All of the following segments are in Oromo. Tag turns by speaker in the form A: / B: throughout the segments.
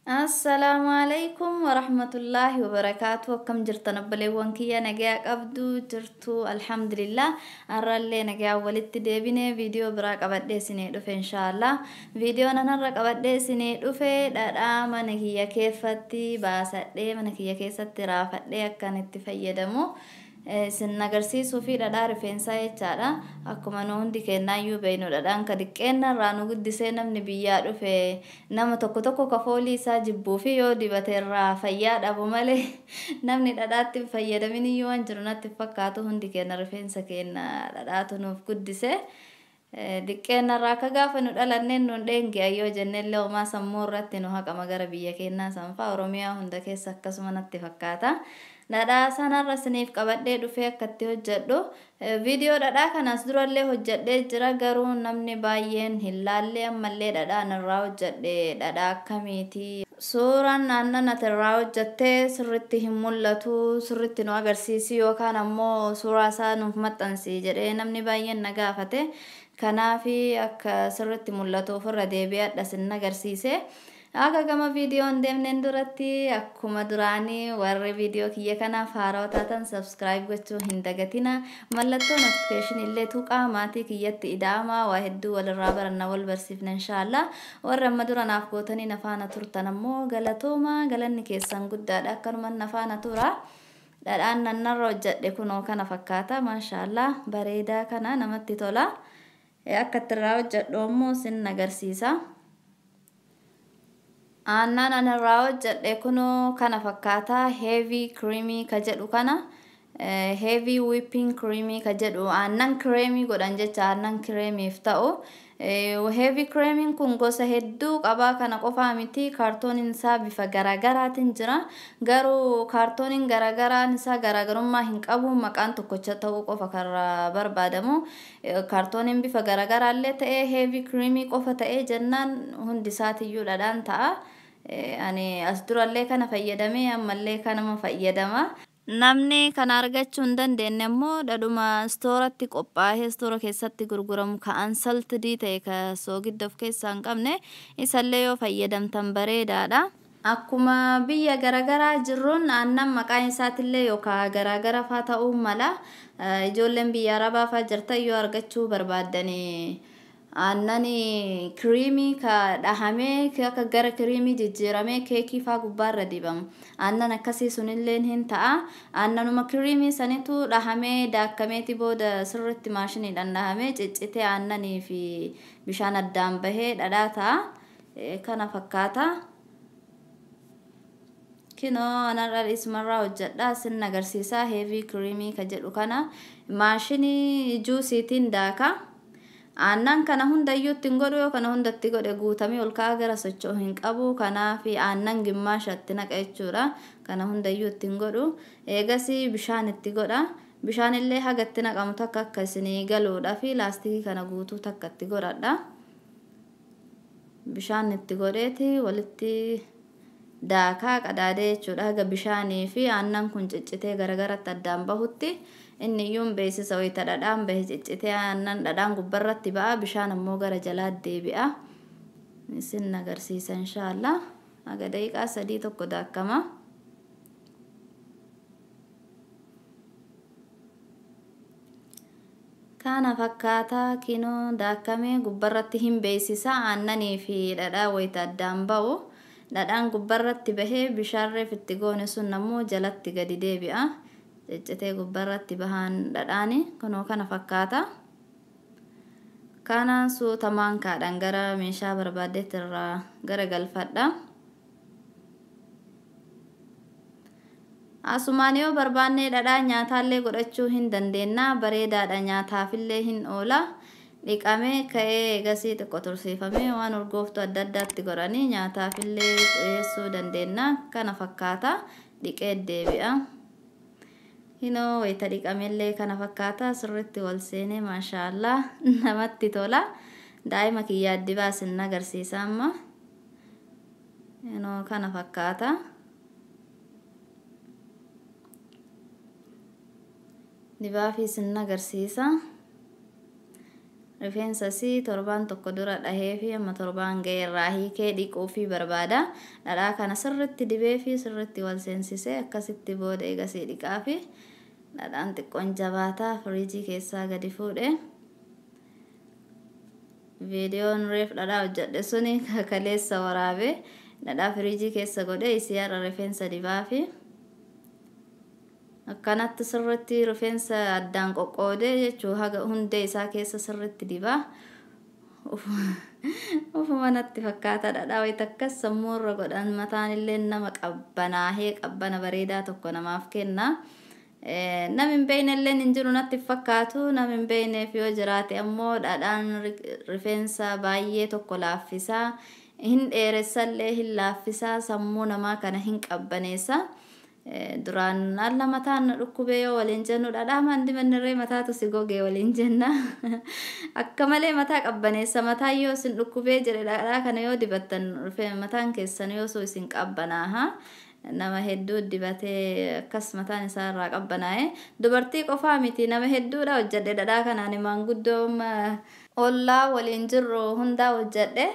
A: Assalaamu alaikum warahmatullaahi wabarakaatu. Akkam jirtan obboleewwan kiyya? Nagayaa qabdu jirtu? Alhamdulillah, har'allee nagayaa walitti deebine. Viidiyoo biraa qabadhee isinii dhufe inshaallah. Viidiyoon anarra qabadhee isinii dhufe dhadhaa mana kiyya keessatti baasadhee, mana kiyya keessatti raafadhee akkan itti fayyadamu isin agarsiisuu fi dhadhaa rifeensaa jechaadha. Akkuma nu hundi kennaayyuu beeknu, dhadhaan ka xiqqeenna irraa nu guddisee, namni biyyaa dhufe nama tokko tokko ka foolii isaa jibbuu fi yoo dibate irraa fayyaa dhabu malee, namni dhadhaatti fayyadamin iyyuu waan jiru natti fakkaatu. Hundi keenya rifeensa keenya dhadhaatu nuuf guddise. Diqqeenna irraa akka gaafa nu dhalanneen nuun dheenge ayyoo jennellee homaa sammuu irratti nu haqama. Gara biyya keenyaa sanfaa Oromiyaa hunda keessa akkasuma natti fakkaata. Dhadhaa sanarra isiniif qabadhee dhufee akkatti hojjedhu. Viidiyoo dhadhaa kanas durallee hojjedhee jira, garuu namni baay'een hin laallee. Ammallee dhadhaan irraa hojjedhe dhadhaa akkamiiti? Suuraan aannan ati irraa hojjettee sirritti hin mul'atu, sirritti nu agarsiisi yookaan ammoo suuraa isaa nuuf maxxansi jedhee namni baay'een na gaafate. Kanaaf akka sirritti mul'atu ofirra deebi'adha sin agarsiise. Akka gama viidiyoon deemneen duratti, akkuma duraanii warri viidiyoo kiyya kanaaf haarawaa taatan subscribe gochuu hin dagatina. Mallattoo notification illee tuqaa, maatii kiyyatti ida'amaa, waa hedduu walirraa baranna, wal barsiifna inshaallah. Warri amma dura naaf gootanii nafaana turtan ammoo galatooma, galanni keessan guddaadha, akkanuma nafaana tura. Dhadhaan nannarra hojjedhe kunoo kana fakkaata, maashaallah, bareedaa kana namatti tola. Akka itti irraa hojjedhu ammoo sin agarsiisa. Aannan ani irraa hojjedhe kunoo kana fakkaata, heavy creamy ka jedhu kana, heavy whipping creamy ka jedhu, aannan kireemii godhan jecha, aannan kireemiif ta'u. Heavy creamiin kun gosa hedduu qabaa, kana qofaa miti, kaartooniin isaa bifa garaagaraatiin jira. Garuu kaartooniin garaagaraan isaa garaagarummaa hin qabu, maqaan tokkocha ta'uu qofa karraa barbaadamu. Kaartooniin bifa garaagaraallee ta'ee heavy creamy qofa ta'ee jennaan hundi isaatiyyuu dhadhaan ta'a. Ani as durallee kana fayyadamee ammallee kanuma fayyadama. Namni kana argachuu hin dandeenye immoo dhadhuma istooratti qophaa'ee istoora keessatti gurguramu ka unsalted ta'e, ka soogidda of keessaa hin qabne, isallee yoo fayyadamtan bareedaadha. Akkuma biyya garaagaraa jirruun aannan maqaan isaatillee yookaan garaagara faa ta'uu mala. Ijoolleen biyya arabaa faa jirtan yoo argachuu barbaaddanii, aannan kiriimii ka dhahamee akka gara kiriimii jijjiiramee keekii faa gubbaarra dibamu. Aannan akkasii sunillee hin ta'a. Aannanuma kiriimii sanitu dhahamee daakkameeti booda sirriitti maashiniidhaan dhahamee ciccitee aannanii fi bishaan addaan bahee dhadhaa ta'a. Kana fakkaata. Kinoo anarra isumarraa hojjedha sin agarsiisaa. Heavy creamy ka jedhu kana maashinii juusiitiin daaka. Aannan kana hundayyuu ittiin godhu, yoo kana hundatti godhe guutamee ol ka'aa gara socho'u hin qabu. Kanaaf aannan gimmaasha itti naqa jechuudha. Kana hundayyuu ittiin godhu. Eegasii bishaan itti godha. Bishaan illee haga itti naqamu takka akka isinii galuudha fi laastikii kana guutuu takka itti godhadha. Bishaan itti godheeti walitti daakaa qadaadee jechuudha. Haga bishaanii fi aannan kun ciccitee garagaratti addaan bahutti. Inni iyyuu beeksisa, wayita dhadhaan bahe ciccitee aannan dhadhaan gubbarratti ba'a, bishaan ammoo gara jalaa deebi'a. Isin agarsiisa inshaallah. Haga daqiiqaa 3 tokko daakama. Kana fakkaataa kinoo daakamee gubbarratti hin beeksisa. Aannanii fi dhadhaa wayita addaan ba'u, dhadhaan gubbarratti bahee bishaan reef itti goone sun ammoo jalatti gadi deebi'a. Ciccitee gubbarratti bahaan dhadhaani kunoo kana fakkaata. Kana suuta maankaadhaan gara meeshaa barbaaddetti irraa gara galfadha. Asumaan yoo barbaanne dhadhaa nyaataallee godhachuu hin dandeenya. Bareedaadha, nyaataafillee hin oola. Dhiqamee ka'ee eegasii xiqqoo tursiifamee waan urgooftuu adda addaatti godhanii nyaataafillee dhiyeessuu dandeenya. Kana fakkaata, dhiqee deebi'a. Hinoo wayita dhiqamellee kana fakkaata, sirriitti wal seenee, maashaallah, namatti tola. Daa'ima kiyya addi baasin agarsiisa amma. Hinoo kana fakkaata. Dibaafii sin agarsiisa. Rifeensa isii torbaan tokko dura dhahee fi amma torbaan ga'e irraa hiikee dhiquu fi barbaada. Dhadhaa kana sirritti dibee fi sirritti wal seensisee akkasitti booda eegasii dhiqaa fi dhadhaan xiqqoon jabaataa firiijii keessaa gadi fuudhe. Viidiyoon reef dhadhaa hojjedhe suni kaleessa waraabe dhadhaa firiijii keessa godhe isii har'a rifeensa dibaa fi akkanatti sirritti rifeensa addaan qoqqoodee jechuu haga hundee isaa keessa sirritti dibaa. Ufuma natti fakkaata dhadhaa wayita akkas sammuu irra godhan mataan illee nama qabbanaahee qabbana bareedaa tokko namaaf kenna. Nam hin beekne illee hin jiru natti fakkaatu. Nam hin beekneef yoo jiraate ammoo dhadhaan rifeensa baay'ee tokko laaffisaa, hin dheeressallee hin laaffisaa, sammuu namaa kana hin qabbaneessa. Duraan alla mataan na dhukkubee yoo waliin jennu dhadhaa maan dibannirree mataatu si gogee waliin jenna. Akka malee mataa qabbaneessa. Mataa yoo isin dhukkubee jedhe dhadhaa kana yoo dibattan mataan keessan yoo soo isin qabbanaaha. Nama hedduu dibatee akkas mataan isaa irraa qabbanaa'e. Dubartii qofaa miti, nama hedduudha hojjedhe dhadhaa kanaan, maanguddoo ollaa waliin jirru hundaa hojjedhe.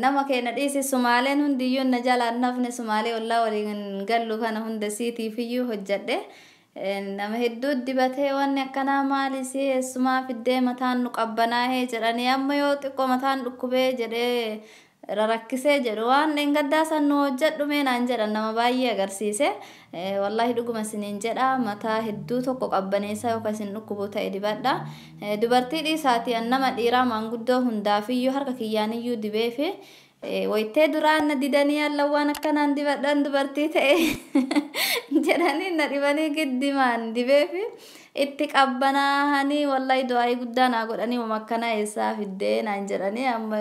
A: Nama keenya dhiisi, Sumaaleen hundiyyuu na jalaan nafne, Sumaalee ollaa waliin gallu kana hunda siitiifiyyuu hojjedhe. Nama hedduu dibatee wanni akkanaa maali si eessumaa fiddee mataan nu qabbanaa'ee jedhanii, amma yoo xiqqoo mataan dhukkubee jedhee rarakkisee jedhu waan dheengaddaa san nu hojjedhu mee naan jedhan, nama baay'ee agarsiise. Wallaahi dhuguma isiniin jedha, mataa hedduu tokko qabbaneessaa yookaan isin dhukkubu ta'e dibadha. Dubartii dhiisaatii nama dhiiraa maanguddoo hundaafiyyuu harka kiyyaaniyyuu dibeefi wayitee duraan na didanii alla waan akkanaan dibadhaan dubartii ta'e jedhanii na dhibanii giddimaan dibeefi itti qabbanaahanii wallahi du'aayii guddaa naa godhanii wama akkanaa eessaa fiddee naan jedhanii, amma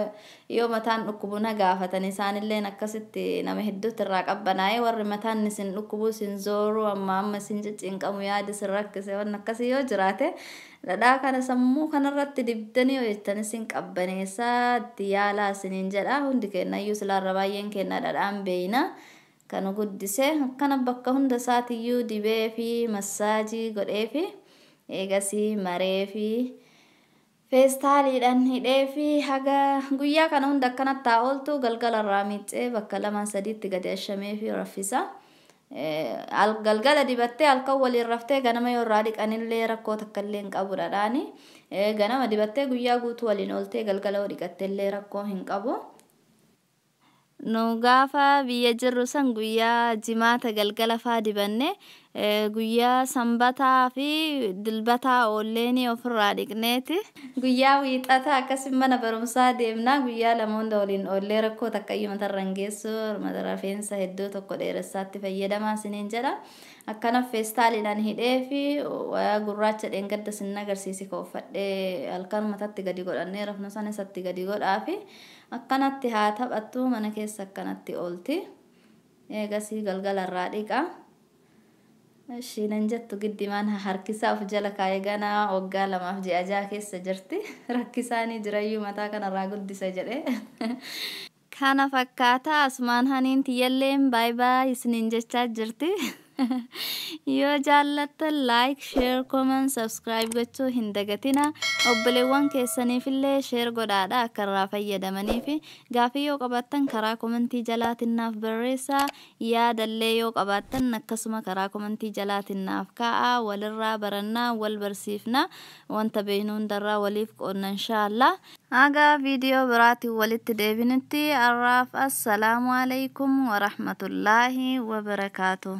A: yoo mataan dhukkubu na gaafatan isaanilleen akkasitti nama hedduutti irraa qabbanaa'ee. Warri mataan isin dhukkubu isin zooruu amma amma isin ciccinqamu yaadi isin rakkise waan akkasii yoo jiraate dhadhaa kana sammuu kanarratti dibdanii yoo jettan isin qabbaneessaa, itti yaalaa isiniin jedha. Hundi kennayyuu silaarra baay'een kenna dhadhaan beeyna. Kan guddise akkana bakka hunda isaatiyyuu dibee fi massaajii godhee fi eegasii maree fi feestaaliidhaan hidhee fi haga guyyaa kana hunda akkanatti haa ooltu, galgala irraa miiccee bakka lamaan sadiitti gadi ashamee fi raffisa. Galgala dibattee halkan waliin raftee ganama yoo irraa dhiqanillee rakkoo takka illee hin qabu dhadhaani. Ganama dibattee guyyaa guutuu waliin ooltee galgala yoo dhiqattellee rakkoo hin qabu. Nu gaafa biyya jirru san guyyaa jimaata galgala faa dibanne guyyaa sanbataa fi dilbataa oolleeni ofirraa dhiqneeti. Guyyaa wiixataa akkasi mana barumsaa deemna, guyyaa lama hunda waliin oollee rakkoo takka iyyuu matarra hin geessu, rifeensa hedduu tokko dheeressaatti fayyadamaa isiniin jedha. Akkana feestaaliidhaan hidhee fi wayaa gurraacha dheengadda sin agarsiise uffadhee halkan matatti gadi godhannee rafnu sana isatti gadi godhaa fi akkanatti haa taphattu, mana keessa akkanatti oolti. Eegasii galgala irraa dhiqa. Ishii nan jettu giddimaan harkisaa of jala kaa'ee ganaa waggaa 2f ji'a 6 keessa jirti. Rakkisaanii jirayyuu mataa kanarraa guddisa jedhee. Kana fakkaata, asumaan haniin tiyyalleen baay baay isiniin jechaa jirti. Yoo jaallattan like, share, comment, subscribe gochuu hin dagatina. Obboleewwan keessaniifillee share godhaadha akka irraa fayyadamaniif. Gaafii yoo qabaattan karaa komentii jalaatiin naaf barreessaa. Yaadallee yoo qabaattan akkasuma karaa komentii jalaatiin naaf kaa'aa. Walirraa barannaa, wal barsiifna. Wanta beeknu hundarraa waliif qoodna inshaallah. Haga viidiyoo biraatiin walitti deebinutti har'aaf assalaamu alaikum warahmatullaahi wabarakaatu.